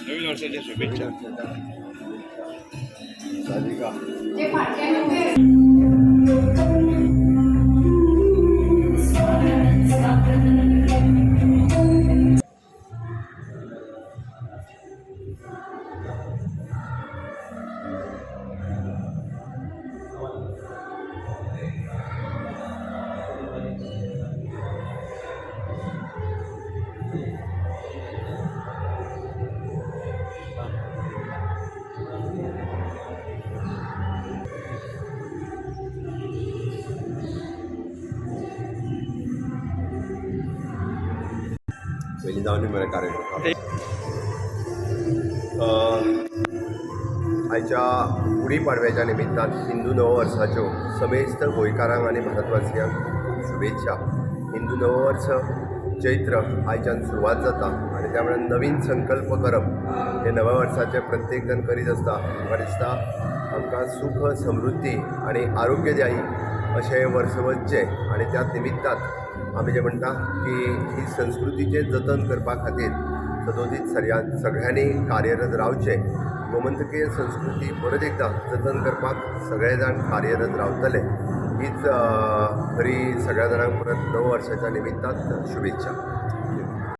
नवीन वर्षाच्या शुभेच्छा. राधिका. जे फाटल्यान उबे. पयलीं जावन मरे कार्यक्रम. आयच्या गुडी पाडव्याच्या निमित्तान हिंदू नववर्साच्यो समेस्त गोंयकारांक आनी भारतवासियांक खूब शुभेच्छा. हिंदू नववर्स चैत्र आयच्यान सुरवात जाता आनी त्या वेळार नवीन संकल्प करप हे नव्या वर्साचे प्रत्येक जाण करीत आसता. म्हाका दिसता आमकां सुख, समृद्धी आनी आरोग्य जायी अशें वर्स वचचें आनी त्याच निमित्तान आमी जें म्हणटा की ही संस्कृतीचें जतन करपा खातीर सदोदीत सगळ्या सगळ्यांनी कार्यरत रावचें. गोमंतकीय संस्कृती परत एकदां जतन करपाक सगळे जाण कार्यरत रावतले हीच खरी सगळ्या जाणांक परत नव वर्साच्या निमित्तान शुभेच्छा.